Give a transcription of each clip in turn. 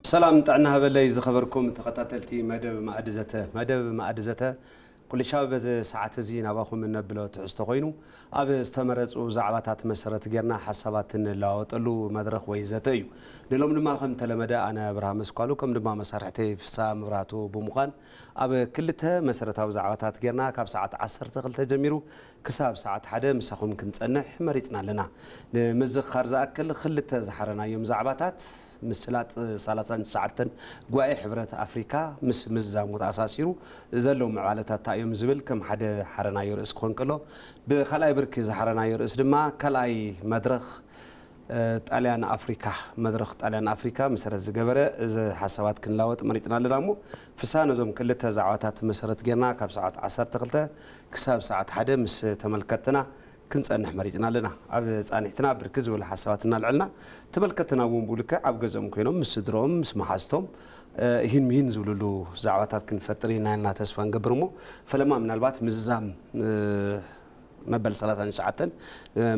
ሰላም ጥዕና ሃበለይ ዝኸበርኩም ተኸታተልቲ መደብ ማእዲ ዘተ። መደብ ማእዲ ዘተ ኩልሻብ በዚ ሰዓት እዚ ናባኹም እነብሎ ትሕዝቶ ኮይኑ፣ ኣብ ዝተመረጹ ዛዕባታት መሰረት ጌርና ሓሳባት እንለዋወጠሉ መድረኽ ወይ ዘተ እዩ። ንሎም ድማ ከም ተለመደ ኣነ ኣብርሃም መስኳሉ፣ ከም ድማ መሳርሕተይ ፍስሃ መብራህቱ ብምዃን ኣብ ክልተ መሰረታዊ ዛዕባታት ጌርና ካብ ሰዓት ዓሰርተ ክልተ ጀሚሩ ክሳብ ሰዓት ሓደ ምሳኹም ክንጸንሕ መሪጽና ኣለና። ንምዝኽኻር ዝኣክል ክልተ ዝሓረናዮም ዛዕባታት ምስላጥ ሰላሳን ትሽዓተን ጉባኤ ሕብረት ኣፍሪካ ምስ ምዝዛሙ ተኣሳሲሩ ዘለዉ ምዕባለታት እንታይ እዮም ዝብል ከም ሓደ ሓረናዮ ርእስ ክኾን ከሎ፣ ብኻልኣይ ብርኪ ዝሓረናዮ ርእስ ድማ ካልኣይ መድረኽ ጣልያን ኣፍሪካ፣ መድረኽ ጣልያን ኣፍሪካ መሰረት ዝገበረ እዚ ሓሳባት ክንላወጥ መሪፅና ኣለና። እሞ ፍሳ ነዞም ክልተ ዛዕባታት መሰረት ጌርና ካብ ሰዓት ዓሰርተ ክልተ ክሳብ ሰዓት ሓደ ምስ ተመልከትና ክንፀንሕ መሪፅና ኣለና። ኣብ ፃንሒትና ብርክት ዝበሉ ሓሳባት እናልዐልና፣ ተመልከትና እውን ብኡ ልክዕ ኣብ ገዝኦም ኮይኖም ምስ ስድሮኦም ምስ መሓዝቶም እሂን ምሂን ዝብልሉ ዛዕባታት ክንፈጥር ኢና ኢልና ተስፋ ንገብር። እሞ ፈለማ ምናልባት ምዝዛም መበል ሰላሳን ትሽዓተን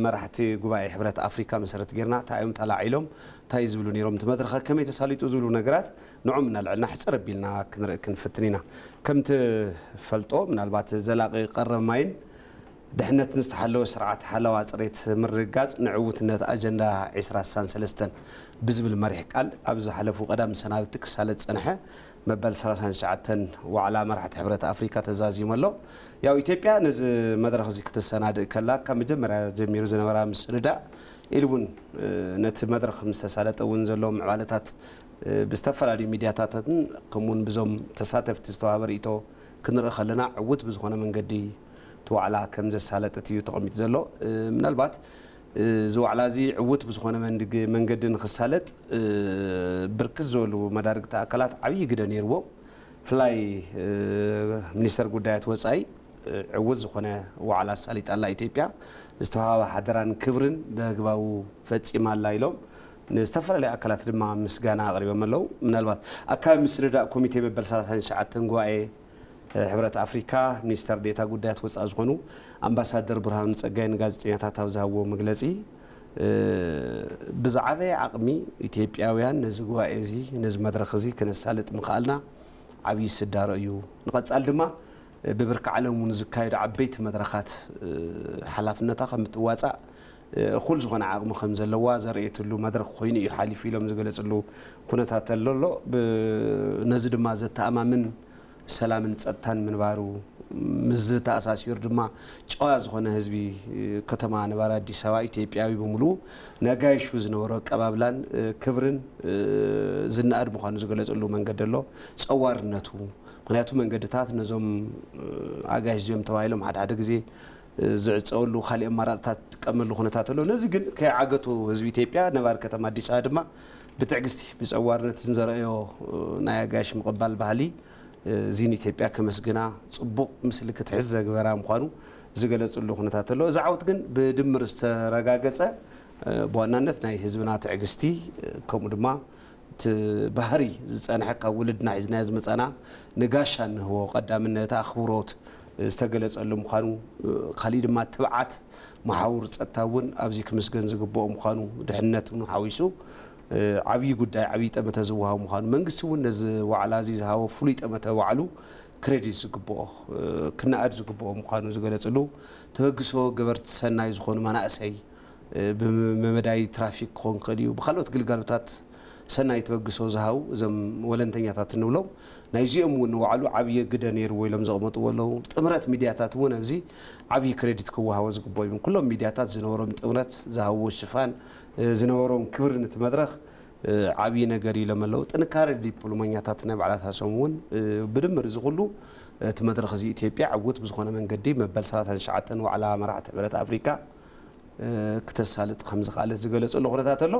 መራሕቲ ጉባኤ ሕብረት ኣፍሪካ መሰረት ጌርና እንታይ እዮም ተላዒሎም፣ እንታይ ዝብሉ ነይሮም፣ እቲ መድረኸ ከመይ ተሳሊጡ ዝብሉ ነገራት ንዖም እናልዐልና ሕፅር ኣቢልና ክንርኢ ክንፍትን ኢና። ከምቲ ፈልጦ ምናልባት ዘላቒ ቀረብ ማይን ድሕነትን ዝተሓለወ ስርዓት ሓለዋ ፅሬት ምርግጋፅ ንዕውትነት ኣጀንዳ ዕስራ ስሳን ሰለስተን ብዝብል መሪሕ ቃል ኣብ ዝሓለፉ ቀዳም ሰናብቲ ክሳለጥ ፀንሐ መበል ሰላሳን ትሽዓተን ዋዕላ መራሕቲ ሕብረት ኣፍሪካ ተዛዚሙ ኣሎ። ያው ኢትዮጵያ ነዚ መድረኽ እዚ ክትሰናድእ ከላ ካብ መጀመርያ ጀሚሩ ዝነበራ ምስንዳእ ኢሉ እውን ነቲ መድረኽ ምስ ተሳለጠ እውን ዘሎ ምዕባለታት ብዝተፈላለዩ ሚድያታትን ከምኡውን ብዞም ተሳተፍቲ ዝተዋሃበ ርእይቶ ክንርኢ ከለና ዕውት ብዝኾነ መንገዲ እቲ ዋዕላ ከም ዘሳለጠት እዩ ተቐሚጡ ዘሎ። ምናልባት እዚ ዋዕላ እዚ ዕውት ብዝኾነ መንገዲ ንክሳለጥ ብርክት ዝበሉ መዳርግቲ ኣካላት ዓብዪ ግደ ነይርዎም። ብፍላይ ሚኒስተር ጉዳያት ወፃኢ ዕውት ዝኾነ ዋዕላ ኣሳሊጣ ኣላ ኢትዮጵያ። ዝተዋሃባ ሓደራን ክብርን ብኣግባቡ ፈፂማ ኣላ ኢሎም ንዝተፈላለዩ ኣካላት ድማ ምስጋና ኣቕሪቦም ኣለዉ። ምናልባት ኣካቢ ምስርዳእ ኮሚቴ መበል ሰላሳን ትሽዓተን ጉባኤ ሕብረት ኣፍሪካ ሚኒስተር ዴታ ጉዳያት ወፃኢ ዝኾኑ ኣምባሳደር ብርሃኑ ፀጋይ ንጋዜጠኛታት ኣብ ዝሃብዎ መግለፂ ብዝዓበየ ዓቕሚ ኢትዮጵያውያን ነዚ ጉባኤ እዚ ነዚ መድረኽ እዚ ክነሳልጥ ምኽኣልና ዓብዪ ስዳሮ እዩ። ንቐፃል ድማ ብብርኪ ዓለም እውን ዝካየዱ ዓበይቲ መድረኻት ሓላፍነታ ከም እትዋፃእ እኹል ዝኾነ ዓቕሚ ከም ዘለዋ ዘርእየትሉ መድረኽ ኮይኑ እዩ ሓሊፉ ኢሎም ዝገለፅሉ ኩነታት ኣሎ ኣሎ። ነዚ ድማ ዘተኣማምን ሰላምን ፀጥታን ምንባሩ ምስ ዝተኣሳሲሩ ድማ ጨዋ ዝኾነ ህዝቢ ከተማ ነባሪ ኣዲስ ኣበባ ኢትዮጵያዊ ብምሉኡ ነጋይሹ ዝነበሮ ኣቀባብላን ክብርን ዝነኣድ ምዃኑ ዝገለፀሉ መንገዲ ኣሎ። ፀዋርነቱ ምክንያቱ መንገድታት ነዞም ኣጋይሽ እዚኦም ተባሂሎም ሓደ ሓደ ግዜ ዝዕፀወሉ ካልእ ኣማራፅታት ትጥቀመሉ ኩነታት ኣሎ። ነዚ ግን ከይዓገቱ ህዝቢ ኢትዮጵያ ነባሪ ከተማ ኣዲስ ኣበባ ድማ ብትዕግስቲ ብፀዋርነትን ዘርእዮ ናይ ኣጋይሽ ምቕባል ባህሊ እዚ ንኢትዮጵያ ከመስግና ፅቡቕ ምስሊ ክትሕዝ ዘግበራ ምዃኑ ዝገለፅሉ ኩነታት ኣሎ። እዚ ዓወት ግን ብድምር ዝተረጋገፀ ብዋናነት ናይ ህዝብና ትዕግስቲ ከምኡ ድማ እቲ ባህሪ ዝፀንሐ ካብ ውልድና ሒዝናዮ ዝመፃና ንጋሻ እንህቦ ቀዳምነት ኣኽብሮት ዝተገለፀሉ ምዃኑ፣ ካሊእ ድማ ትብዓት መሓውር ፀጥታ እውን ኣብዚ ክምስገን ዝግብኦ ምዃኑ፣ ድሕነት እውን ሓዊሱ ዓብዪ ጉዳይ ዓብዪ ጠመተ ዝወሃቦ ምዃኑ፣ መንግስቲ እውን ነዚ ዋዕላ እዚ ዝሃቦ ፍሉይ ጠመተ ባዕሉ ክሬዲት ዝግብኦ ክነኣድ ዝግብኦ ምዃኑ ዝገለፅሉ፣ ተበግሶ ገበርቲ ሰናይ ዝኾኑ መናእሰይ ብመመዳይ ትራፊክ ክኾን ክእል እዩ፣ ብካልኦት ግልጋሎታት ሰናይ ተበግሶ ዝሃቡ እዞም ወለንተኛታት እንብሎም ናይዚኦም እውን ንባዕሉ ዓብዪ ግደ ነይርዎ ኢሎም ዘቕመጥዎ ኣለዉ። ጥምረት ሚድያታት እውን ኣብዚ ዓብዪ ክሬዲት ክወሃቦ ዝግብኦ እዩ። ኩሎም ሚድያታት ዝነበሮም ጥምረት ዝሃብዎ ሽፋን ዝነበሮም ክብሪ ነቲ መድረኽ ዓብዪ ነገር እዩ ኢሎም ኣለዉ። ጥንካረ ዲፕሎማኛታት ናይ ባዕላታሶም እውን ብድምር እዚ ኩሉ እቲ መድረኽ እዚ ኢትዮጵያ ዕውት ብዝኾነ መንገዲ መበል ሰላሳን ትሽዓተን ዋዕላ መራሕቲ ሕብረት ኣፍሪካ ክተሳልጥ ከም ዝኽኣለት ዝገለጸሉ ኩነታት ኣሎ።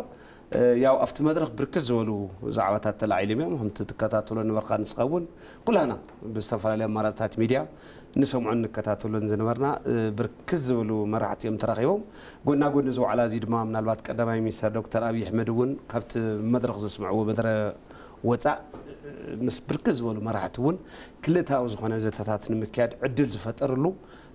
ያው ኣብቲ መድረኽ ብርክት ዝበሉ ዛዕባታት ተላዒሎም እዮም። ከምቲ ትከታተሎ ነበርካ ንስኻ እውን ኩላና ብዝተፈላለዩ ኣማራፅታት ሚድያ ንሰምዖን ንከታተሎን ዝነበርና ብርክት ዝበሉ መራሕቲ እዮም ተራኺቦም። ጎና ጎኒ እዚ ዋዕላ እዚ ድማ ምናልባት ቀዳማይ ሚኒስተር ዶክተር ኣብይ ኣሕመድ እውን ካብቲ መድረኽ ዘስምዕዎ መደረ ወፃእ ምስ ብርክት ዝበሉ መራሕቲ እውን ክልተኣዊ ዝኾነ ዘተታት ንምክያድ ዕድል ዝፈጠርሉ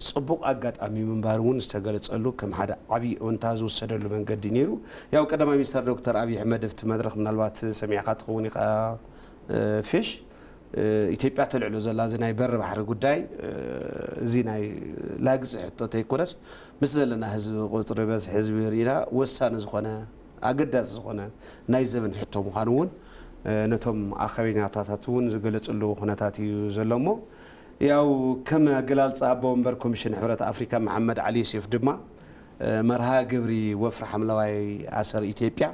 ጽቡቕ ኣጋጣሚ ምንባሩ እውን ዝተገለጸሉ ከም ሓደ ዓብዪ እወንታ ዝውሰደሉ መንገዲ ነይሩ። ያው ቀዳማይ ሚኒስተር ዶክተር ኣብይ ኣሕመድ ኣብቲ መድረኽ ምናልባት ሰሚዕካ ትኸውን ኢኻ ፊሽ፣ ኢትዮጵያ ተልዕሎ ዘላ እዚ ናይ በሪ ባሕሪ ጉዳይ፣ እዚ ናይ ላግጺ ሕቶ ተይኮነስ ምስ ዘለና ህዝቢ ቁጽሪ በዝሒ ህዝቢ ርኢና ወሳኒ ዝኾነ ኣገዳሲ ዝኾነ ናይ ዘበን ሕቶ ምዃኑ እውን ነቶም ኣኸበኛታታት እውን ዝገለጽሉ ኩነታት እዩ ዘሎ እሞ፣ ያው ከም ኣገላልጻ ኣቦ ወንበር ኮሚሽን ሕብረት ኣፍሪካ መሓመድ ዓሊ ዮሴፍ ድማ መርሃ ግብሪ ወፍሪ ሓምለዋይ ኣሰር ኢትዮጵያ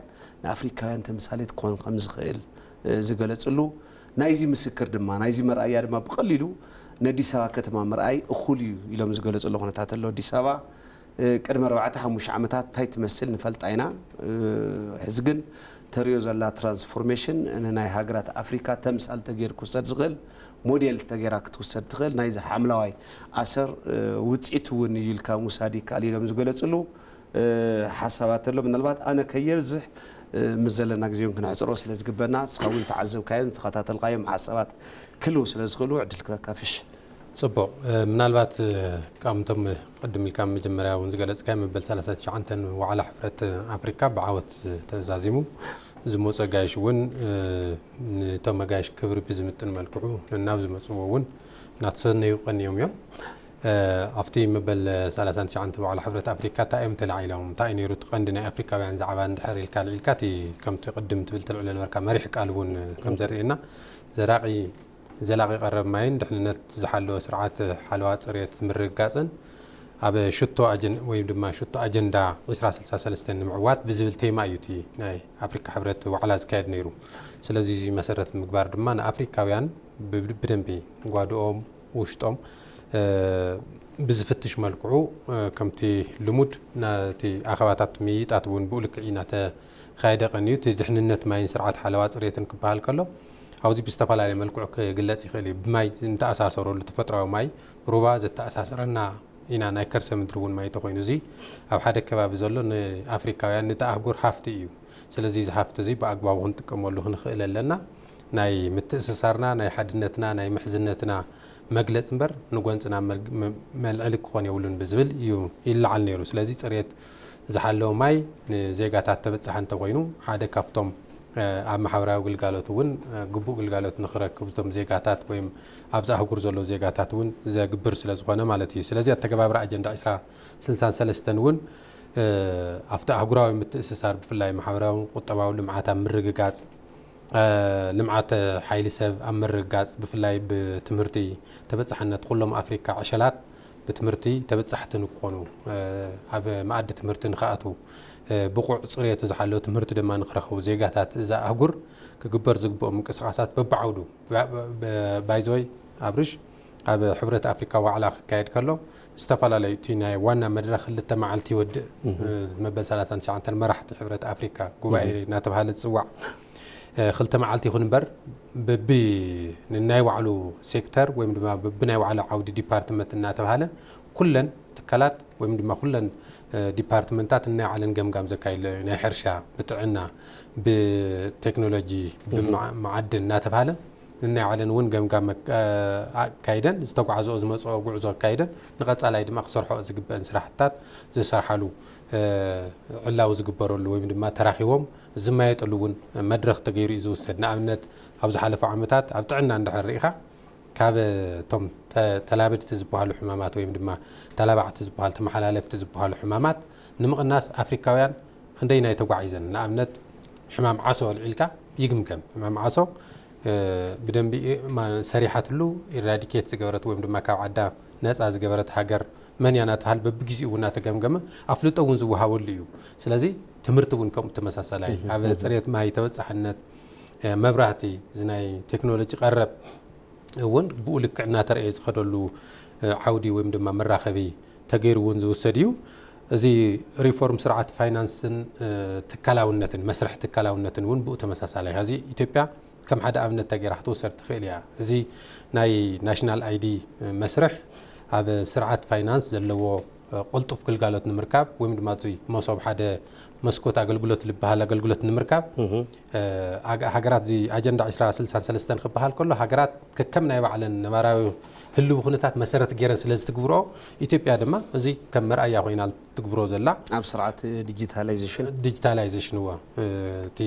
ንኣፍሪካውያን ተምሳሌት ክኾን ከም ዝኽእል ዝገለጽሉ፣ ናይዚ ምስክር ድማ ናይዚ መርኣያ ድማ ብቐሊሉ ነዲስ ኣበባ ከተማ ምርኣይ እኹል እዩ ኢሎም ዝገለጽሉ ኩነታት ኣሎ። ኣዲስ ኣበባ ቅድሚ ኣርባዕተ ሓሙሽተ ዓመታት እንታይ ትመስል ንፈልጣ ኢና። ሕዚ ግን ተርእዮ ዘላ ትራንስፎርሜሽን ንናይ ሃገራት ኣፍሪካ ተምሳል ተገይሩ ክውሰድ ዝኽእል፣ ሞዴል ተገይራ ክትውሰድ ትኽእል ናይዚ ሓምለዋይ ኣሰር ውፅኢት እውን እዩ ኢልካ ምውሳድ ይከኣል ኢሎም ዝገለፅሉ ሓሳባት ኣሎ። ምናልባት ኣነ ከየብዝሕ ምስ ዘለና ግዜ እውን ክነሕፅሮ ስለ ዝግበና፣ ንስኻ እውን ተዓዘብካዮም ተኸታተልካዮም ሓሳባት ክልው ስለ ዝኽእሉ ዕድል ክበካ ፍሽ። ጽቡቕ። ምናልባት፣ ከምቶም ቅድም ኢልካ መጀመርያ እውን ዝገለጽካዮ፣ መበል ሰላሳ ትሽዓተ ዋዕላ ሕብረት ኣፍሪካ ብዓወት ተዛዚሙ ዝመጹ ኣጋይሽ እውን፣ ንቶም ኣጋይሽ ክብሪ ብዝምጥን መልክዑ ነናብ ዝመጽዎ እውን እናተሰነዩ ቀንዮም እዮም። ኣብቲ መበል ሰላሳ ትሽዓተ ዋዕላ ሕብረት ኣፍሪካ እንታይ እዮም ተላዒሎም፣ እንታይ እዩ ነይሩ እቲ ቀንዲ ናይ ኣፍሪካውያን ዛዕባ እንድሕር ኢልካ ልዒልካ፣ እቲ ከምቲ ቅድም ትብል ተልዕሎ ነበርካ መሪሕ ቃል እውን ከም ዘርእየና፣ ዘራቒ ዘላቒ ቀረብ ማይን ድሕንነት ዝሓለወ ስርዓት ሓለዋ ጽሬት ምርግጋጽን ኣብ ሽቶ ኣጀን-፣ ወይ ድማ ሽቶ ኣጀንዳ ዕስራ ስልሳ ሰለስተ ንምዕዋት ብዝብል ቴማ እዩ እቲ ናይ ኣፍሪካ ሕብረት ዋዕላ ዝካየድ ነይሩ። ስለዚ እዚ መሰረት ምግባር ድማ ንኣፍሪካውያን ብ-፣ ብደንቢ ጓድኦም ውሽጦም ብዝፍትሽ መልክዑ፣ ከምቲ ልሙድ ነቲ ኣኸባታት ምይይጣት እውን ብኡ ልክዕ እናተኻየደ ቀንዩ። እቲ ድሕንነት ማይን ስርዓት ሓለዋ ጽሬትን ክበሃል ከሎ፣ ኣብዚ ብዝተፈላለየ መልክዑ ክግለጽ ይኽእል እዩ። ብማይ እንተኣሳሰረሉ ተፈጥራዊ ማይ ሩባ ዘተኣሳስረና ኢና፣ ናይ ከርሰ ምድሪ እውን ማይ ተኾይኑ። እዚ ኣብ ሓደ ከባቢ ዘሎ ንኣፍሪካውያን፣ ንታ ኣህጉር ሃፍቲ እዩ። ስለዚ እዚ ሃፍቲ እዚ ብኣግባቡ ክንጥቀመሉ ክንኽእል ኣለና። ናይ ምትእስሳርና፣ ናይ ሓድነትና፣ ናይ ምሕዝነትና መግለጺ እምበር ንጎንጽና መል-፣ መ-፣ መልዕሊ ክኾን የብሉን ብዝብል እዩ ይለዓል ነይሩ። ስለዚ ጽሬት ዝሓለወ ማይ ንዜጋታት ተበጻሒ እንተኾይኑ፣ ሓደ ካብቶም ኣብ ማሕበራዊ ግልጋሎት እውን ግቡእ ግልጋሎት ንኽረክቡ እቶም ዜጋታት ወይም ኣብዚ ኣህጉር ዘለዉ ዜጋታት እውን ዘግብር ስለ ዝኾነ ማለት እዩ። ስለዚ ኣተገባብራ ኣጀንዳ ዕስራ ስልሳን ሰለስተን እውን ኣብቲ ኣህጉራዊ ምትእስሳር ብፍላይ ማሕበራውን ቁጠባዊ ልምዓት ኣብ ምርግጋጽ፣ ልምዓት ሓይሊ ሰብ ኣብ ምርግጋጽ ብፍላይ ብትምህርቲ ተበጻሕነት ኩሎም ኣፍሪካ ዕሸላት ብትምህርቲ ተበጻሕቲ ንክኾኑ፣ ኣብ መኣዲ ትምህርቲ ንክኣትዉ፣ ብቑዕ ጽሬቱ ዝሓለወ ትምህርቲ ድማ ንክረኽቡ ዜጋታት እዛ ኣህጉር ክግበር ዝግብኦም ምንቅስቓሳት በብዓውዱ፣ ባይዘወይ ኣብርሽ ኣብ ሕብረት ኣፍሪካ ዋዕላ ክካየድ ከሎ ዝተፈላለዩ፣ እቲ ናይ ዋና መድረኽ ክልተ መዓልቲ ይወድእ፣ መበል ሰላሳን ትሽዓተን መራሕቲ ሕብረት ኣፍሪካ ጉባኤ እናተባሃለ ዝፅዋዕ ክልተ መዓልቲ ይኹን እምበር በቢ ንናይ ባዕሉ ሴክተር ወይም ድማ በቢ ናይ ባዕሉ ዓውዲ ዲፓርትመንት እናተባሃለ ኩለን ትካላት ወይም ድማ ኩለን ዲፓርትመንታት ናይ ባዕለን ገምጋም ዘካይድሎ እዩ። ናይ ሕርሻ፣ ብጥዕና፣ ብቴክኖሎጂ፣ ብመዓድን እናተባሃለ ንናይ ባዕለን እውን ገምጋም ኣካይደን ዝተጓዓዝኦ ዝመፅኦ ጉዕዞ ኣካይደን ንቐፃላይ ድማ ክሰርሖ ዝግበአን ስራሕትታት ዝሰርሓሉ ዕላዊ ዝግበረሉ ወይም ድማ ተራኺቦም ዝመያየጠሉ እውን መድረኽ ተገይሩ እዩ ዝውሰድ። ንኣብነት ኣብ ዝሓለፉ ዓመታት ኣብ ጥዕና እንድሕር ርኢኻ ካብ እቶም ተላበድቲ ዝበሃሉ ሕማማት ወይም ድማ ተላባዕቲ ዝበሃሉ ተመሓላለፍቲ ዝበሃሉ ሕማማት ንምቕናስ ኣፍሪካውያን ክንደይናይ ተጓዒዘን። ንኣብነት ሕማም ዓሶ ኣልዒልካ ይግምገም። ሕማም ዓሶ ብደንቢ ሰሪሓትሉ ኢራዲኬት ዝገበረት ወይም ድማ ካብ ዓዳ ነፃ ዝገበረት ሃገር መን እያ እናተባሃለ በብግዜኡ እውን እናተገምገመ ኣፍልጦ እውን ዝወሃበሉ እዩ። ስለዚ ትምህርቲ እውን ከምኡ ተመሳሳላይ ኣብ ፅሬት ማይ፣ ተበፃሕነት መብራህቲ፣ እዚ ናይ ቴክኖሎጂ ቀረብ እውን ብኡ ልክዕ እናተረእየ ዝኸደሉ ዓውዲ ወይም ድማ መራኸቢ ተገይሩ እውን ዝውሰድ እዩ። እዚ ሪፎርም ስርዓት ፋይናንስን ትካላውነትን መስርሕ ትካላውነትን እውን ብኡ ተመሳሳላይ። ሕዚ ኢትዮጵያ ከም ሓደ ኣብነት ተገይራ ክትወሰድ ትኽእል እያ። እዚ ናይ ናሽናል ኣይዲ መስርሕ ኣብ ስርዓት ፋይናንስ ዘለዎ ቅልጡፍ ግልጋሎት ንምርካብ ወይም ድማ እቲ መሶብ ሓደ መስኮት ኣገልግሎት ዝበሃል ኣገልግሎት ንምርካብ፣ እ፣ ኣገ-፣ ሃገራት እዚ ኣጀንዳ ዕስራ ስልሳ ሰለስተን ክበሃል ከሎ፣ ሃገራት ከከም ናይ ባዕለን ነባራዊ ህልው ኩነታት መሰረት ገይረን ስለ ዝትግብሮ፣ ኢትዮጵያ ድማ እዚ ከም መርኣያ ኮይና ትግብሮ ዘላ። ኣብ ስርዓት ዲጂታላይዜሽን። ዲጂታላይዜሽን፣ እወ። እ፣ እቲ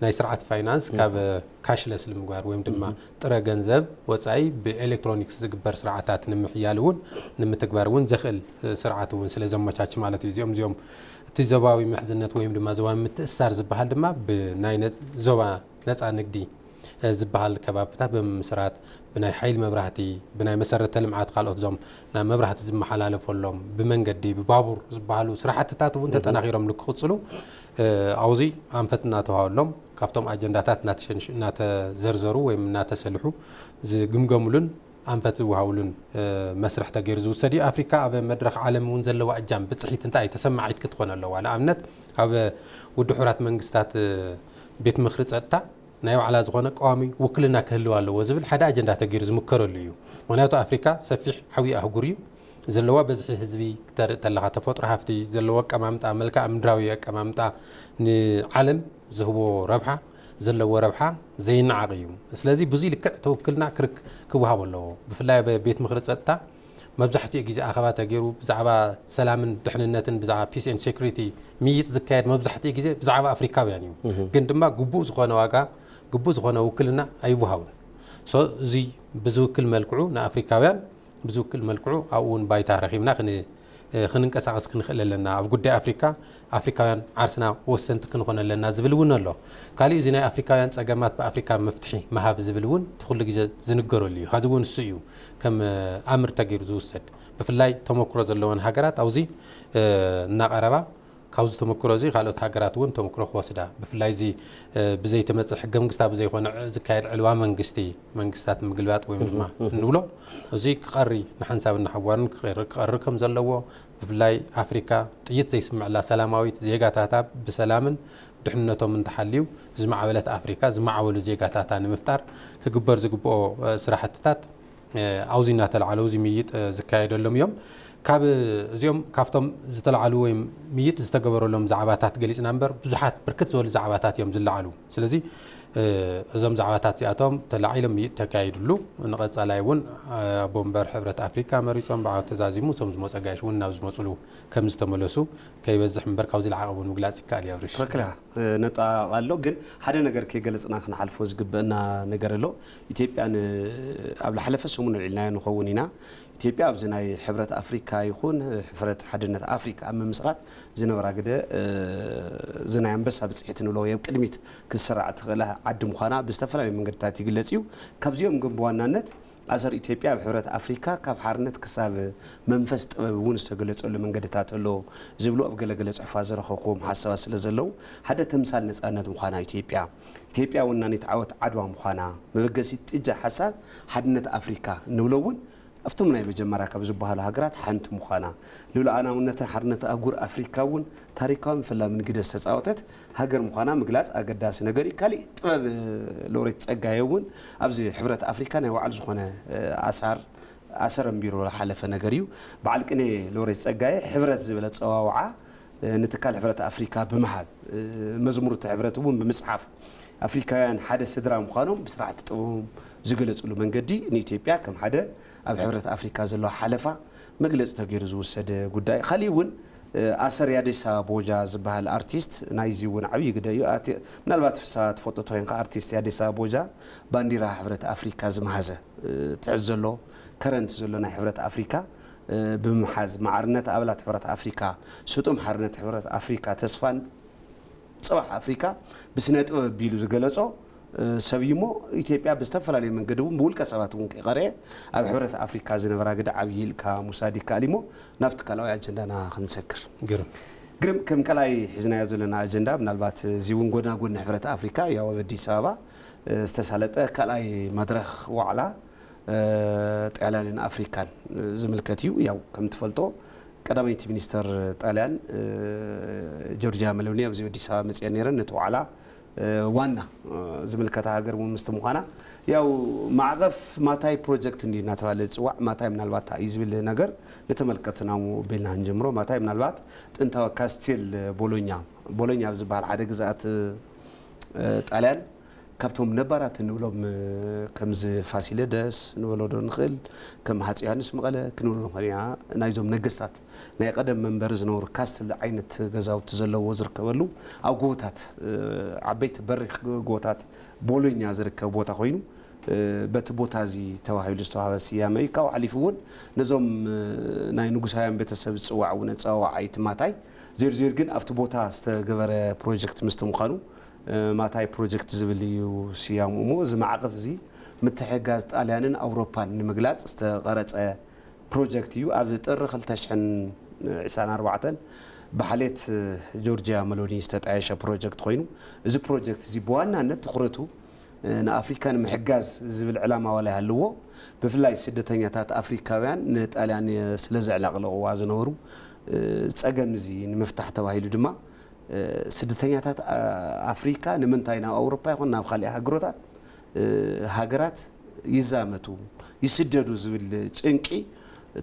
ናይ ስርዓት ፋይናንስ ካብ ካሽለስ ንምግባር ወይም ድማ ጥረ ገንዘብ ወጻኢ ብኤሌክትሮኒክስ ዝግበር ስርዓታት ንምሕያል እውን ንምትግባር እውን ዘኽእል፣ እ፣ ስርዓት እውን ስለ ዘመቻች ማለት እዩ። እዚኦም እዚኦም እቲ ዞባዊ ምሕዝነት ወይም ድማ ዞባዊ ምትእስሳር ዝበሃል ድማ ብናይ ነጽ-፣ ዞባ ነጻ ንግዲ፣ እ፣ ዝበሃል ከባብታት ብምምስራት፣ ብናይ ሓይሊ መብራህቲ፣ ብናይ መሰረተ ልምዓት፣ ካልኦት እዞም ናብ መብራህቲ ዝመሓላለፈሎም፣ ብመንገዲ፣ ብባቡር ዝበሃሉ ስራሕትታት እውን ተጠናኺሮም ንክቕፅሉ፣ እ፣ ኣብዚ ኣንፈት እናተዋሃበሎም፣ ካብቶም ኣጀንዳታት እናተሸንሽ-፣ እናተዘርዘሩ ወይም እናተሰልሑ ዝግምገሙሉን ኣንፈት ዝወሃቡሉን፣ እ፣ መስርሕ ተገይሩ ዝውሰድ እዩ። ኣፍሪካ ኣብ መድረኽ ዓለም እውን ዘለዋ እጃም ብፅሒት እንታይ ተሰማዒት ክትኾን ኣለዋ? ንኣብነት ኣብ ውድብ ሕቡራት መንግስታት፣ እ፣ ቤት ምኽሪ ፀጥታ ናይ ባዕላ ዝኾነ ቀዋሚ ውክልና ክህልዋ ኣለዎ ዝብል ሓደ ኣጀንዳ ተገይሩ ዝምከረሉ እዩ። ምኽንያቱ ኣፍሪካ ሰፊሕ ዓብዪ ኣህጉር እዩ። ዘለዋ በዝሒ ህዝቢ ክተርኢ ተለኻ፣ ተፈጥሮ ሃፍቲ፣ ዘለዎ ኣቀማምጣ፣ መልክዓ ምድራዊ ኣቀማምጣ ንዓለም ዝህቦ ረብሓ፣ ዘለዎ ረብሓ ዘይነዓቕ እዩ። ስለዚ ብዙይ ልክዕ ተውክልና ክርክ-፣ ክወሃብ ኣለዎ። ብፍላይ ኣብ ቤት ምኽሪ ጸጥታ መብዛሕትኡ ግዜ ኣኸባ ተገይሩ ብዛዕባ ሰላምን ድሕንነትን፣ ብዛዕባ ፒስ ኤንድ ሴኩሪቲ ምይይጥ ዝካየድ መብዛሕትኡ ግዜ ብዛዕባ ኣፍሪካውያን እዩ። ግን ድማ ግቡእ ዝኾነ ዋጋ፣ ግቡእ ዝኾነ ውክልና ኣይወሃቡን። ሶ፣ እዚ ብዝውክል መልክዑ ንኣፍሪካውያን ብዝውክል መልክዑ ኣብኡ እውን ባይታ ረኺብና ክን-፣ እ፣ ክንንቀሳቐስ ክንኽእል ኣለና። ኣብ ጉዳይ ኣፍሪካ፣ ኣፍሪካውያን ዓርስና ወሰንቲ ክንኾን ኣለና ዝብል እውን ኣሎ። ካሊእ፣ እዚ ናይ ኣፍሪካውያን ጸገማት ብኣፍሪካ መፍትሒ ምሃብ ዝብል እውን እቲ ኩሉ ግዜ ዝንገረሉ እዩ። ሐዚ እውን እሱ እዩ ከም፣ እ፣ ኣምር ተገይሩ ዝውሰድ። ብፍላይ ተመክሮ ዘለወን ሃገራት ኣብዚ፣ እ፣ እናቐረባ ካብዚ ተመክሮ እዚ ካልኦት ሃገራት እውን ተመክሮ ክወስዳ፣ ብፍላይ እዚ፣ እ፣ ብዘይተመጽእ ሕገ መንግስታ ብዘይኮነ ዕ-፣ ዝካየድ ዕልዋ መንግስቲ፣ መንግስታት ምግልባጥ ወይም ድማ እንብሎ፣ እዚ ክቐሪ ንሓንሳብ እናሓዋርን ክቐሪ፣ ክቐሪ ከም ዘለዎ፣ ብፍላይ ኣፍሪካ ጥይት ዘይስምዕላ ሰላማዊት ዜጋታታ ብሰላምን ድሕንነቶም እንተሓልዩ ዝማዕበለት ኣፍሪካ ዝማዕበሉ ዜጋታታ ንምፍጣር ክግበር ዝግብኦ፣ እ፣ ስራሕትታት እ፣ ኣብዚ እናተላዕሉ እዚ ምይይጥ፣ እ፣ ዝካየደሎም እዮም። ካብ እዚኦም፣ ካብቶም ዝተላዕሉ ወይ ምይይጥ ዝተገበረሎም ዛዕባታት ገሊጽና እምበር፣ ብዙሓት ብርክት ዝበሉ ዛዕባታት እዮም ዝለዓሉ። ስለዚ፣ እ፣ እዞም ዛዕባታት እዚኣቶም ተላዒሎም ምይይጥ ተካይድሉ፣ ንቐጻላይ እውን፣ እ፣ ኣቦ ወንበር ሕብረት ኣፍሪካ መሪጾም፣ ብዓወት ተዛዚሙ፣ እቶም ዝመጹ ኣጋይሽ እውን ናብ ዝመጹሉ ከም ዝተመለሱ ከይበዝሕ እምበር፣ ካብዚ ላዕሊ እውን ምግላጽ ይከኣል እዩ። ኣብርሽ። ትኽክል ኢኻ። እ፣ ነጣ ኣሎ፣ ግን ሓደ ነገር ከይገለጽና ክንሓልፎ ዝግበአና ነገር ኣሎ። ኢትዮጵያ ን-፣ ኣብ ዝሓለፈ ሰሙን ኣልዒልናዮ ንኸውን ኢና። ኢትዮጵያ ኣብዚ ናይ ሕብረት ኣፍሪካ ይኹን፣ እ፣ ሕብረት ሓድነት ኣፍሪካ ኣብ ምምስራት ዝነበራ ግደ፣ እ፣ እዚ ናይ ኣንበሳ ብፅሒት ንብሎ ወይ ኣብ ቅድሚት ክትስራዕ ትኽእል ዓዲ ምዃና ብዝተፈላለዩ መንገድታት ይግለጽ እዩ። ካብዚኦም ግን ብዋናነት ኣሰር ኢትዮጵያ ኣብ ሕብረት ኣፍሪካ ካብ ሓርነት ክሳብ መንፈስ ጥበብ እውን ዝተገለጸሉ መንገድታት ኣሎ ዝብሉ ኣብ ገለገለ ጽሑፋት ዝረኸብኩዎም ሓሳባት ስለ ዘለዉ፣ ሓደ ተምሳል ነጻነት ምዃና ኢትዮጵያ፣ ኢትዮጵያ ወናኒት ዓወት ዓድዋ ምዃና፣ መበገሲት ጥጃ ሓሳብ ሓድነት ኣፍሪካ እንብሎ እውን ኣብቶም ናይ መጀመርያ ካብ ዝበሃሉ ሃገራት ሓንቲ ምዃና፣ ንሉኣላውነትን ሓርነት ኣህጉር ኣፍሪካ እውን ታሪካውን ፈላምን ግደ ዝተፃወተት ሃገር ምዃና ምግላፅ ኣገዳሲ ነገር እዩ። ካሊእ ጥበብ ሎሬት ጸጋዬ እውን ኣብዚ ሕብረት ኣፍሪካ ናይ ባዕሉ ዝኾነ፣ እ፣ ኣሳር፣ ኣሰር ኣንቢሩ ዝሓለፈ ነገር እዩ። በዓል ቅኔ ሎሬት ጸጋዬ ሕብረት ዝበለ ጸዋውዓ፣ እ፣ ንትካል ሕብረት ኣፍሪካ ብምሃብ፣ እ፣ መዝሙር እቲ ሕብረት እውን ብምጽሓፍ ኣፍሪካውያን ሓደ ስድራ ምዃኖም ብስራሕቲ ጥበቦም ዝገለጽሉ መንገዲ ንኢትዮጵያ ከም ሓደ ኣብ ሕብረት ኣፍሪካ ዘለዋ ሓለፋ መግለጺ ተገይሩ ዝውሰድ ጉዳይ። ካሊእ እውን፣ እ፣ ኣሰር ያዴሳ ቦጃ ዝበሃል ኣርቲስት ናይዚ እውን ዓብዪ ግደ እዩ። ኣቲ-፣ ምናልባት ፍስሃ ትፈልጦ ተኮይንካ ኣርቲስት ያዴሳ ቦጃ ባንዲራ ሕብረት ኣፍሪካ ዝመሃዘ፣ እ፣ ትሕዚ ዘሎ ከረንት ዘሎ ናይ ሕብረት ኣፍሪካ፣ እ፣ ብምሓዝ ማዕርነት ኣባላት ሕብረት ኣፍሪካ፣ ስጡም ሓርነት ሕብረት ኣፍሪካ፣ ተስፋን ጽባሕ ኣፍሪካ ብስነ ጥበብ ቢሉ ዝገለጾ፣ እ፣ ሰብ እዩ እሞ ኢትዮጵያ ብዝተፈላለዩ መንገዲ እውን ብውልቀ ሰባት እውን ከይቐረየ ኣብ ሕብረት ኣፍሪካ ዝነበራ ግደ ዓብዪ ኢልካ ምውሳድ ይከኣል እዩ እሞ ናብቲ ካልኣዊ ኣጀንዳና ክንሰግር። ግርም። ግርም፣ ከም ካልኣይ ሒዝናዮ ዘለና ኣጀንዳ ምናልባት እዚ እውን ጎድና ጎድኒ ሕብረት ኣፍሪካ ያው ኣብ ኣዲስ ኣበባ፣ እ፣ ዝተሳለጠ ካልኣይ መድረኽ ዋዕላ፣ እ፣ ጣልያንን ኣፍሪካን፣ እ፣ ዝምልከት እዩ። ያው ከም ትፈልጦ ቀዳመይቲ ሚኒስተር ጣልያን፣ እ፣ ጆርጂያ መሎኒ ኣብዚ ኣዲስ ኣበባ መፅየን ነይረን ነቲ ዋዕላ ዋና ዝምልከታ ሃገር እውን ምስቲ ምዃና፣ ያው ማዕቐፍ ማታይ ፕሮጀክት እንዲ እናተባለ ዝፅዋዕ፣ ማታይ ምናልባት እንታይ እዩ ዝብል ነገር ንተመልከትና ቤልና ክንጀምሮ። ማታይ ምናልባት ጥንታዊ ካስቴል ቦሎኛ፣ ቦሎኛ ኣብ ዝበሃል ሓደ ግዝኣት ጣልያን ካብቶም ነባራት እንብሎም፣ ከምዚ ፋሲለደስ ንበሎ ዶ ንኽእል፣ ከም ሃፀይ ዮሃንስ መቐለ ክንብሎ ንኽእል ኢና። ናይዞም ነገስታት ናይ ቀደም መንበሪ ዝነበሩ ካስትል ዓይነት ገዛውቲ ዘለዎ ዝርከበሉ፣ ኣብ ጎቦታት፣ ዓበይቲ በሪኽ ጎቦታት ቦሎኛ ዝርከብ ቦታ ኮይኑ፣ በቲ ቦታ እዚ ተባሂሉ ዝተዋህበ ስያመ እዩ። ካብኡ ሓሊፉ እውን ነዞም ናይ ንጉሳውያን ቤተሰብ ዝፅዋዕ እውን ኣፀዋውዓ እዩ እቲ ማታይ። ዜርዜር ግን ኣብቲ ቦታ ዝተገበረ ፕሮጀክት ምስቲ ምዃኑ ማታይ ፕሮጀክት ዝብል እዩ ስያሙ። እሞ እዚ ማዕቐፍ እዚ ምትሕግጋዝ ጣልያንን ኣውሮፓን ንምግላፅ ዝተቐረፀ ፕሮጀክት እዩ። ኣብ ጥሪ ክልተ ሽሕን ዕስራን ኣርባዕተን ብሓሌት ጆርጂያ መሎኒ ዝተጣየሸ ፕሮጀክት ኮይኑ፣ እዚ ፕሮጀክት እዚ ብዋናነት ትኹረቱ ንኣፍሪካ ንምሕጋዝ ዝብል ዕላማ ዋላ ይሃልዎ፣ ብፍላይ ስደተኛታት ኣፍሪካውያን ንጣልያን ስለ ዘዕለቕለቕዋ ዝነበሩ ፀገም እዚ ንምፍታሕ ተባሂሉ ድማ፣ ስደተኛታት ኣፍሪካ ንምንታይ ናብ ኣውሮፓ ይኹን ናብ ካልእ ሃገሮታት፣ ሃገራት ይዛመቱ፣ ይስደዱ ዝብል ጭንቂ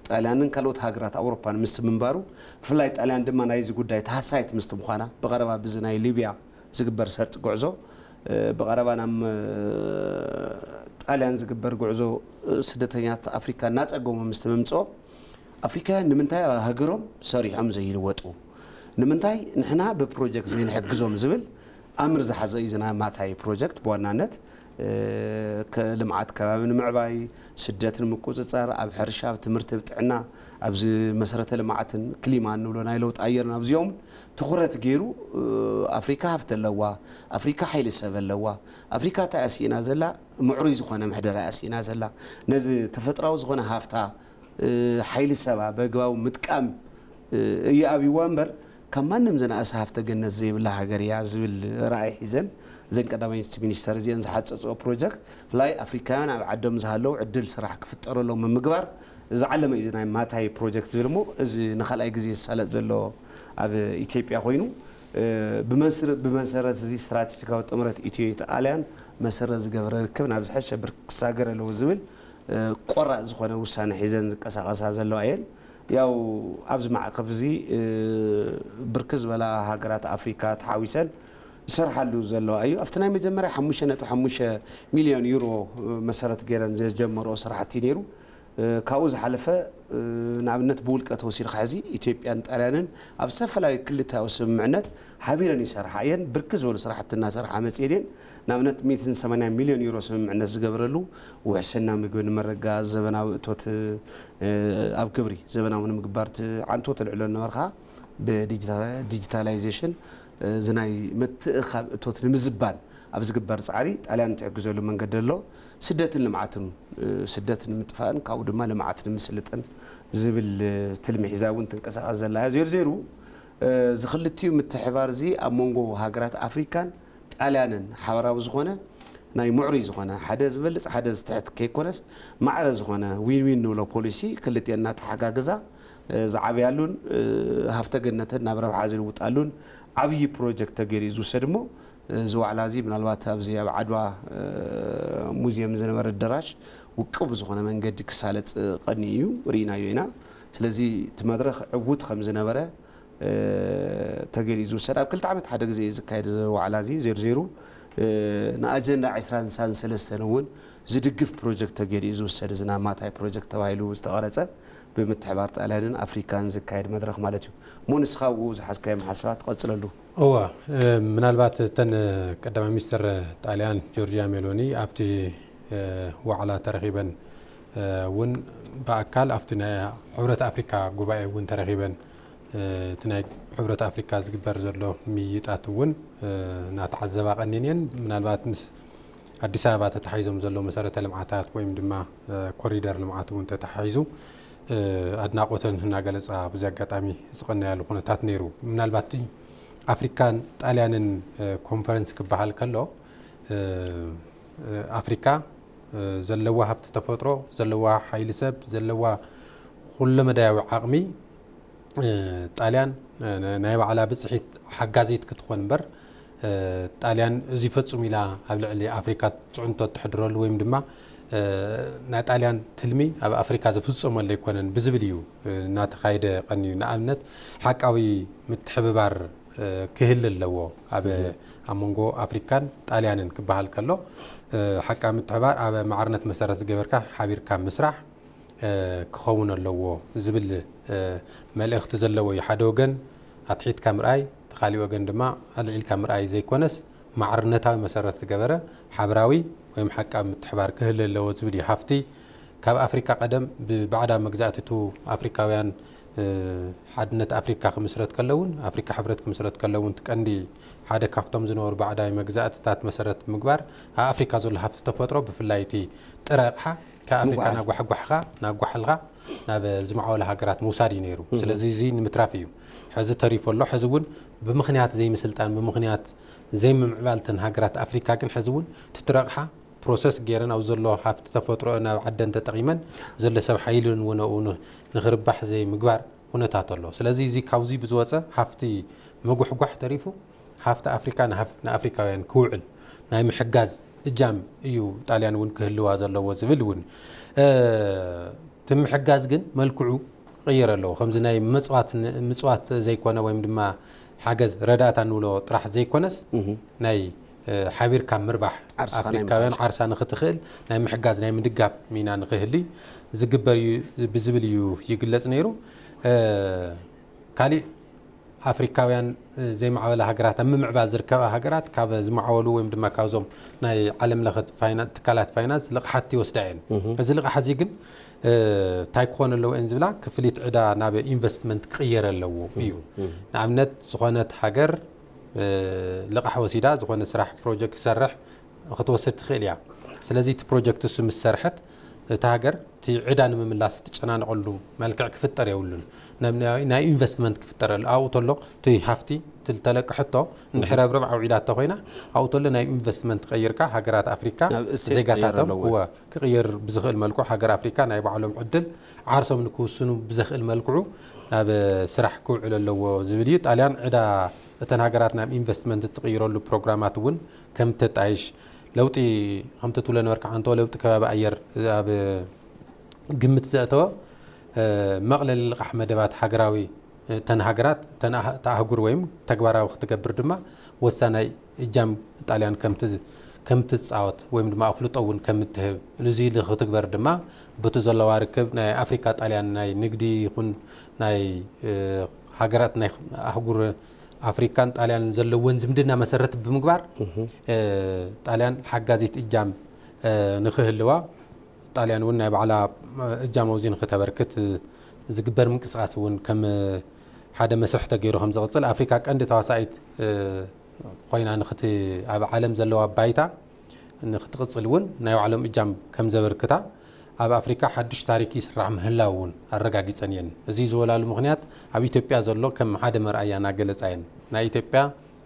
ጣልያንን ካልኦት ሃገራት ኣውሮፓን ምስቲ ምንባሩ፣ ብፍላይ ጣልያን ድማ ናይዚ ጉዳይ ተሃሳይት ምስቲ ምዃና፣ ብቐረባ ብዚ ናይ ሊብያ ዝግበር ሰርጥ ጉዕዞ፣ ብቐረባ ናብ ጣልያን ዝግበር ጉዕዞ ስደተኛታት ኣፍሪካ እናፀገሙ ምስቲ ምምፅኦ፣ ኣፍሪካውያን ንምንታይ ኣብ ሃገሮም ሰሪሖም ዘይልወጡ? ንምንታይ ንሕና ብፕሮጀክት ዘይንሕግዞም ዝብል ኣምር ዝሓዘ እዩ። ዝና ማታይ ፕሮጀክት ብዋናነት ልምዓት ከባቢ ንምዕባይ፣ ስደት ንምቁፅፃር፣ ኣብ ሕርሻ፣ ኣብ ትምህርቲ፣ ኣብ ጥዕና፣ ኣብዚ መሰረተ ልምዓትን ክሊማ እንብሎ ናይ ለውጢ ኣየርን ኣብዚኦም ትኹረት ገይሩ፣ ኣፍሪካ ሃፍቲ ኣለዋ፣ ኣፍሪካ ሓይሊ ሰብ ኣለዋ፣ ኣፍሪካ እንታይ ኣስኢና ዘላ፣ ምዕሩይ ዝኾነ ምሕደራ ኣስኢና ዘላ፣ ነዚ ተፈጥራዊ ዝኾነ ሃፍታ ሓይሊ ሰባ በግባቡ ምጥቃም እዩ ኣብይዋ እምበር፣ ካብ ማንም ዝነኣሰ ሃፍተ ገነት ዘይብላ ሃገር እያ ዝብል ራእይ ሒዘን እዘን ቀዳማይ ሚኒስተር እዚአን ዝሓፀፅኦ ፕሮጀክት፣ ብፍላይ ኣፍሪካውያን ኣብ ዓዶም ዝሃለው ዕድል ስራሕ ክፍጠረሎም ንምግባር ዝዓለመ እዩ። እዚ ናይ ማታይ ፕሮጀክት ዝብል እሞ፣ እዚ ንካልኣይ ግዜ ዝሳለጥ ዘሎ ኣብ ኢትዮጵያ ኮይኑ፣ ብመሰረት እዚ ስትራቴጂካዊ ጥምረት ኢትዮ ጣልያን መሰረት ዝገበረ ርክብ ናብ ዝሐሸ ብርኪ ክሳገር ኣለዎ ዝብል ቆራፅ ዝኾነ ውሳነ ሒዘን ዝንቀሳቐሳ ዘለዋ እየን። ያው ኣብዚ ማዕቐፍ እዚ ብርክት ዝበላ ሃገራት ኣፍሪካ ተሓዊሰን ዝሰርሓሉ ዘለዋ እዩ። ኣብቲ ናይ መጀመርያ ሓሙሽተ ነጥቢ ሓሙሽተ ሚልዮን ዩሮ መሰረት ገይረን ዘጀመርኦ ስራሕቲ ነይሩ። ካብኡ ዝሓለፈ፣ ንኣብነት ብውልቀ ተወሲድካ ሕዚ ኢትዮጵያን ጣልያንን ኣብ ዝተፈላለዩ ክልታዊ ስምምዕነት ሓቢረን ይሰርሓ እየን። ብርክት ዝበሉ ስራሕቲ እናሰርሓ መፅኤን እየን። ንኣብነት ሚእትን ሰማንያን ሚልዮን ዩሮ ስምምዕነት ዝገበረሉ ውሕስና ምግቢ ንምርግጋፅ፣ ዘበናዊ እቶት ኣብ ግብሪ ዘበናዊ ንምግባር እቲ ዓንቶ ተልዕሎ ነበርካ ብዲጂታላይዜሽን፣ እዚ ናይ ምትእኻብ እቶት ንምዝባን ኣብ ዝግበር ፃዕሪ ጣልያን ትሕግዘሉ መንገዲ ኣሎ። ስደትን ልምዓትን፣ ስደት ንምጥፋእን ካብኡ ድማ ልምዓት ንምስልጥን ዝብል ትልሚ ሒዛ እውን ትንቀሳቐስ ዘላ እያ። ዜሩ ዜሩ፣ እዚ ክልቲኡ ምትሕባር እዚ ኣብ መንጎ ሃገራት ኣፍሪካን ጣልያንን ሓበራዊ ዝኾነ ናይ ምዕሩይ ዝኾነ ሓደ ዝበልፅ ሓደ ዝትሕት ከይኮነስ ማዕረ ዝኾነ ዊን ዊን ንብሎ ፖሊሲ ክልቲአን እናተሓጋገዛ ዝዓብያሉን ሃፍተ ገነተን ናብ ረብሓ ዝልውጣሉን ዓብዪ ፕሮጀክት ተገይሩ እዩ ዝውሰድ እሞ፣ እዚ ዋዕላ እዚ ምናልባት ኣብዚ ኣብ ዓድዋ ሙዚየም ዝነበረ ኣዳራሽ ውቅብ ዝኾነ መንገዲ ክሳለጥ ቀኒ እዩ፣ ርኢናዮ ኢና። ስለዚ እቲ መድረኽ ዕዉት ከም ዝነበረ ተገይሩ እዩ ዝውሰድ። ኣብ ክልተ ዓመት ሓደ ግዜ እዩ ዝካየድ እዚ ዋዕላ እዚ። ዜሩ ዜሩ ንኣጀንዳ ዕስራን ሰለስተን እውን ዝድግፍ ፕሮጀክት ተገይሩ እዩ ዝውሰድ። እዚ ናብ ማታይ ፕሮጀክት ተባሂሉ ዝተቐረፀ ብምትሕባር ጣልያንን ኣፍሪካን ዝካየድ መድረኽ ማለት እዩ። እሞ ንስኻ ኣብኡ ዝሓዝካዮም ሓሳባት ትቐፅለሉ። እወ፣ ምናልባት እተን ቀዳማይ ሚኒስትር ጣልያን ጆርጂያ ሜሎኒ ኣብቲ ዋዕላ ተረኺበን እውን ብኣካል ኣብቲ ናይ ሕብረት ኣፍሪካ ጉባኤ እውን ተረኺበን እቲ ናይ ሕብረት ኣፍሪካ ዝግበር ዘሎ ምይይጣት እውን እናተዓዘባ ቀኒን እየን። ምናልባት ምስ ኣዲስ ኣበባ ተታሒዞም ዘሎ መሰረተ ልምዓታት ወይም ድማ ኮሪደር ልምዓት እውን ተታሒዙ ኣድናቆተን እናገለፃ ኣብዚ ኣጋጣሚ ዝቐነያሉ ኩነታት ነይሩ። ምናልባት እቲ ኣፍሪካን ጣልያንን ኮንፈረንስ ክበሃል ከሎ ኣፍሪካ ዘለዋ ሃፍቲ ተፈጥሮ፣ ዘለዋ ሓይሊ ሰብ፣ ዘለዋ ኩለመዳያዊ ዓቕሚ ጣልያን ናይ ባዕላ ብፅሒት ሓጋዚት ክትኾን እምበር ጣልያን እዚ ፈጹም ኢላ ኣብ ልዕሊ ኣፍሪካ ፅዕንቶ እትሕድረሉ ወይም ድማ ናይ ጣልያን ትልሚ ኣብ ኣፍሪካ ዝፍፀመሉ ኣይኮነን ብዝብል እዩ እናተኻየደ ቀንዩ። ንኣብነት ሓቃዊ ምትሕብባር ክህል ኣለዎ ኣብ ኣብ መንጎ ኣፍሪካን ጣልያንን ክበሃል ከሎ ሓቃዊ ምትሕባር ኣብ ማዕርነት መሰረት ዝገበርካ ሓቢርካ ምስራሕ ክኸውን ኣለዎ ዝብል መልእኽቲ ዘለዎ እዩ። ሓደ ወገን ኣትሒትካ ምርኣይ፣ እቲ ካሊእ ወገን ድማ ኣልዒልካ ምርኣይ ዘይኮነስ ማዕርነታዊ መሰረት ዝገበረ ሓበራዊ ወይም ሓቃዊ ምትሕባር ክህል ኣለዎ ዝብል እዩ። ሃፍቲ ካብ ኣፍሪካ ቀደም ብባዕዳ መግዛእትቱ ኣፍሪካውያን ሓድነት ኣፍሪካ ክምስረት ከለውን ኣፍሪካ ሕብረት ክምስረት ከለውን እቲ ቀንዲ ሓደ ካብቶም ዝነበሩ ባዕዳዊ መግዛእትታት መሰረት ምግባር ኣብ ኣፍሪካ ዘሎ ሃፍቲ ተፈጥሮ ብፍላይ እቲ ጥረ ኣቕሓ ካብ ኣፍሪካ ናጓሕጓሕካ ናጓሓልካ ናብ ዝማዕበለ ሃገራት ምውሳድ እዩ ነይሩ። ስለዚ እዚ ንምትራፍ እዩ ሕዚ ተሪፎ ኣሎ። ሕዚ እውን ብምኽንያት ዘይምስልጣን ብምኽንያት ዘይምምዕባልተን ሃገራት ኣፍሪካ ግን ሕዚ እውን ትጥረ ኣቕሓ ፕሮሰስ ገይረን ኣብ ዘሎ ሃፍቲ ተፈጥሮ ናብ ዓደን ተጠቒመን ዘሎ ሰብ ሓይልን እውን ኣብኡ ንኽርባሕ ዘይምግባር ኩነታት ኣሎ። ስለዚ እዚ ካብዚ ብዝወፀ ሃፍቲ ምጉሕጓሕ ተሪፉ ሃፍቲ ኣፍሪካ ንኣፍሪካውያን ክውዕል ናይ ምሕጋዝ እጃም እዩ ጣልያን እውን ክህልዋ ዘለዎ ዝብል እውን እቲ ምሕጋዝ ግን መልክዑ ክቕየር ኣለዎ። ከምዚ ናይ መፅዋት ምፅዋት ዘይኮነ ወይም ድማ ሓገዝ ረዳእታ ንብሎ ጥራሕ ዘይኮነስ ናይ ሓቢርካ ምርባሕ ኣፍሪካውያን ዓርሳ ንክትኽእል ናይ ምሕጋዝ ናይ ምድጋፍ ሚና ንክህሊ ዝግበር እዩ ብዝብል እዩ ይግለፅ ነይሩ። ካሊእ ኣፍሪካውያን ዘይማዕበላ ሃገራት ኣብ ምምዕባል ዝርከባ ሃገራት ካብ ዝማዕበሉ ወይም ድማ ካብዞም ናይ ዓለም ለኸ ትካላት ፋይናንስ ልቕሓት ይወስዳ እየን። እዚ ልቕሓ እዚ ግን እንታይ ክኾን ኣለዎ እየን ዝብላ ክፍሊት ዕዳ ናብ ኢንቨስትመንት ክቕየር ኣለዎ እዩ። ንኣብነት ዝኾነት ሃገር ልቕሕ ወሲዳ ዝኾነ ስራሕ ፕሮጀክት ክሰርሕ ክትወስድ ትኽእል እያ። ስለዚ እቲ ፕሮጀክት እሱ ምስ ሰርሐት እታ ሃገር እቲ ዕዳ ንምምላስ እትጨናነቐሉ መልክዕ ክፍጠር የብሉን። ናይ ኢንቨስትመንት ክፍጠረሉ ኣብኡ ተሎ እቲ ሃፍቲ ተለቅሐቶ እንድሕር ኣብ ርብዓ ውዒላቶ ኮይና ኣብኡ ተሎ ናይ ኢንቨስትመንት ቀይርካ ሃገራት ኣፍሪካ ዜጋታቶም ክቕየር ብዝኽእል መልኩ ሃገር ኣፍሪካ ናይ ባዕሎም ዕድል ዓርሶም ንክውስኑ ብዘኽእል መልክዑ ናብ ስራሕ ክውዕል ኣለዎ ዝብል እዩ። ጣልያን ዕዳ እተን ሃገራት ናብ ኢንቨስትመንት እትቕይረሉ ፕሮግራማት እውን ከም ተጣይሽ ለውጢ ከምቲ ትብሎ ነበርካ ዓንቶ ለውጢ ከባቢ ኣየር ኣብ ግምት ዘእተወ መቕለሊ ልቓሕ መደባት ሃገራዊ እተን ሃገራት እተን ኣህጉር ወይም ተግባራዊ ክትገብር ድማ ወሳናይ እጃም ጣልያን ከም ትጻወት ወይም ድማ ኣፍልጦ እውን ከም ትህብ እዚ ክትግበር ድማ በቲ ዘለዋ ርክብ ናይ ኣፍሪካ ጣልያን ናይ ንግዲ ይኹን ናይ ሃገራት ናይ ኣህጉር ኣፍሪካን ጣልያንን ዘለወን ዝምድና መሰረት ብምግባር ጣልያን ሓጋዚት እጃም ንክህልዋ ጣልያን እውን ናይ ባዕላ እጃም ኣብዚ ንክተበርክት ዝግበር ምንቅስቃስ እውን ከም ሓደ መስርሕ ተገይሩ ከም ዝቕፅል ኣፍሪካ ቀንዲ ተዋሳኢት ኮይና ንክት ኣብ ዓለም ዘለዋ ባይታ ንክትቕፅል እውን ናይ ባዕሎም እጃም ከም ዘበርክታ ኣብ ኣፍሪካ ሓዱሽ ታሪክ ይስራሕ ምህላው እውን ኣረጋጊፀን እየን። እዚ ዝበላሉ ምክንያት ኣብ ኢትዮጵያ ዘሎ ከም ሓደ መርኣያ እናገለፃ እየን። ናይ ኢትዮጵያ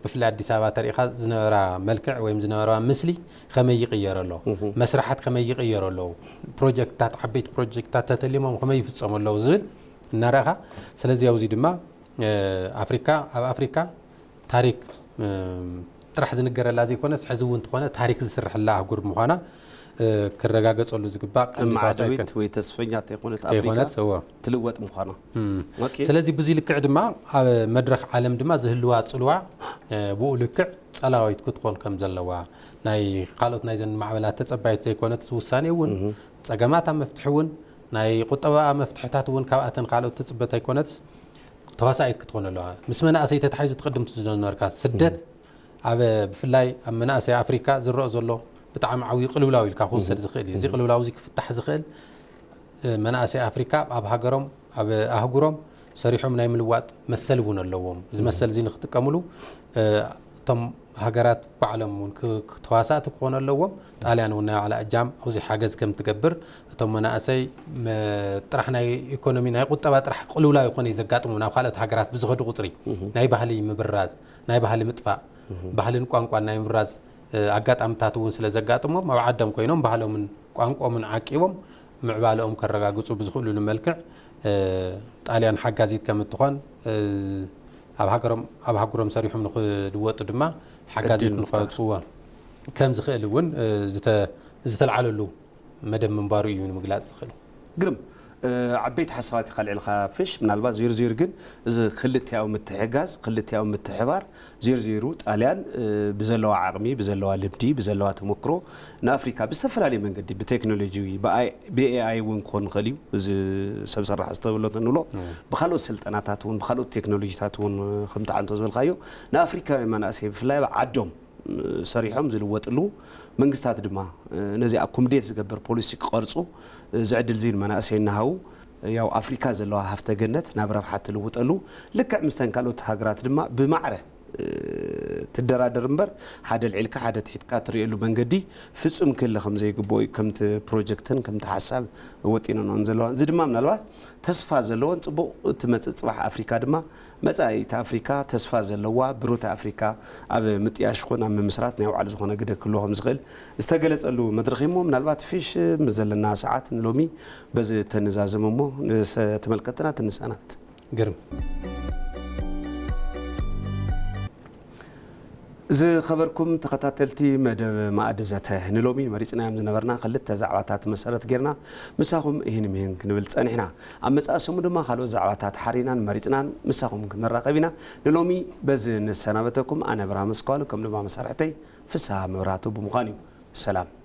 ብፍላይ ኣዲስ ኣበባ ተሪኢኻ ዝነበራ መልክዕ ወይም ዝነበራ ምስሊ ከመይ ይቕየር ኣሎ፣ መስራሓት ከመይ ይቕየሩ ኣለዉ፣ ፕሮጀክትታት ዓበይቲ ፕሮጀክትታት ተተሊሞም ከመይ ይፍፀሙ ኣለዉ ዝብል እናረእኻ። ስለዚ ኣብዚ ድማ ኣፍሪካ ኣብ ኣፍሪካ ታሪክ ጥራሕ ዝንገረላ ዘይኮነስ ሕዚ እውን እንተኾነ ታሪክ ዝስርሐላ ኣህጉር ምዃና ክረጋገፀሉ ዝግባእ ቀንዲ ተዋሳኢት እማዕደዊት ወይ ተስፈኛ ተይኮነት ኣፍሪካ ተይኮነት እወ ትልወጥ ምዃና። ኦኬ። ስለዚ ብዙይ ልክዕ ድማ ኣብ መድረኽ ዓለም ድማ ዝህልዋ ፅልዋ ብኡ ልክዕ ፀላዊት ክትኾን ከም ዘለዋ ናይ ካልኦት ናይዘን ማዕበላት ተፀባይት ዘይኮነት ውሳኔ እውን ፀገማት ኣብ መፍትሒ እውን ናይ ቁጠባ መፍትሕታት እውን ካብኣተን ካልኦት ትፅበት ኣይኮነትስ ተዋሳኢት ክትኾን ኣለዋ። ምስ መናእሰይ ተታሒዙ ትቅድም ዝነበርካ ስደት ኣብ ብፍላይ ኣብ መናእሰይ ኣፍሪካ ዝረኦ ዘሎ ብጣዕሚ ዓብዩ ቅልውላው ኢልካ ክውሰድ ዝኽእል እዩ። እዚ ቅልውላው እዚ ክፍታሕ ዝኽእል መናእሰይ ኣፍሪካ ኣብ ሃገሮም ኣብ ኣህጉሮም ሰሪሖም ናይ ምልዋጥ መሰል እውን ኣለዎም። እዚ መሰል እዚ ንክጥቀምሉ እቶም ሃገራት ባዕሎም እውን ተዋሳእቲ ክኾኑ ኣለዎም። ጣልያን እውን ናይ ባዕላ እጃም ኣብዚ ሓገዝ ከም ትገብር እቶም መናእሰይ ጥራሕ ናይ ኢኮኖሚ ናይ ቁጠባ ጥራሕ ቅልውላው ይኮነ ዘጋጥሞም ናብ ካልኦት ሃገራት ብዝኸዱ ቁፅሪ ናይ ባህሊ ምብራዝ ናይ ባህሊ ምጥፋእ ባህልን ቋንቋን ናይ ምብራዝ ኣጋጣምታት እውን ስለ ዘጋጥሞም ኣብ ዓዶም ኮይኖም ባህሎምን ቋንቋኦምን ዓቂቦም ምዕባለኦም ከረጋግፁ ብዝኽእሉሉ መልክዕ ጣልያን ሓጋዚት ከም እትኾን ኣብ ሃገሮም ኣብ ሃገሮም ሰሪሖም ንክልወጡ ድማ ሓጋዚት ዕድል ምፍጣር። ንኽፈትዎ ከም ዝኽእል እውን እ፣ ዝተ- ዝተልዓለሉ መደብ ምንባሩ እዩ ንምግላፅ ዝኽእል። ግርም። እ፣ ዓበይቲ ሓሳባት ኢኻ ልዕልኻ ፍሽ። ምናልባት ዜርዜር ግን እዚ ክልቲያዊ ምትሕጋዝ፣ ክልቲያዊ ምትሕባር ዜርዜሩ ጣልያን እ፣ ብዘለዋ ዓቕሚ፣ ብዘለዋ ልምዲ፣ ብዘለዋ ተመክሮ ንኣፍሪካ ብዝተፈላለየ መንገዲ ብቴክኖሎጂ ብኤኣይ እውን ክኾን ይኽእል እዩ። እዚ ሰብ ሰራሕ ዝተብሎ ንብሎ ብካልኦት ስልጠናታት እውን ብካልኦት ቴክኖሎጂታት እውን ከምቲ ዓንቶ ዝበልካዮ ንኣፍሪካውያን መናእሰይ ብፍላይ ኣብ ዓዶም ሰሪሖም ዝልወጥሉ መንግስታት ድማ ነዚ ኣኮምዴት ዝገብር ፖሊሲ ክቐርፁ እዚ ዕድል እዚ ንመናእሰይ እናሃቡ ያው ኣፍሪካ ዘለዋ ሃፍተ ገነት ናብ ረብሓ ትልውጠሉ ልክዕ ምስተን ካልኦት ሃገራት ድማ ብማዕረ ትደራደር እምበር ሓደ ልዒልካ ሓደ ትሒትካ ትርእየሉ መንገዲ ፍፁም ክህለ ከም ዘይግብኦ እዩ ከምቲ ፕሮጀክትን ከምቲ ሓሳብ ወጢነንኦን ዘለዋ። እዚ ድማ ምናልባት ተስፋ ዘለዎን ፅቡቕ ትመፅእ ፅባሕ ኣፍሪካ ድማ መጻኢት ኣፍሪካ ተስፋ ዘለዋ ብሩት ኣፍሪካ ኣብ ምጥያሽ ኹን ኣብ ምምስራት ናይ ባዕሉ ዝኾነ ግደ ክህልዎ ከም ዝኽእል ዝተገለጸሉ መድረኽ እሞ ምናልባት ፊሽ ምስ ዘለና ሰዓት ንሎሚ በዚ ተነዛዘም እሞ ንተመልከትና ትንሰናት። ግርም። ዝኸበርኩም ተኸታተልቲ መደብ ማእዲ ዘተ ንሎሚ መሪፅናዮም ዝነበርና ክልተ ዛዕባታት መሰረት ጌርና ምሳኹም ይህን ምሂን ክንብል ጸኒሕና። ኣብ መጻኢ ሰሙ ድማ ካልኦት ዛዕባታት ሓሪናን መሪፅናን ምሳኹም ክንራኸብ ኢና። ንሎሚ በዚ ንሰናበተኩም። ኣነ ብርሃም እስኳሉ ከም ድማ መሳርሕተይ ፍስሃ መብራህቱ ብምዃን እዩ። ሰላም።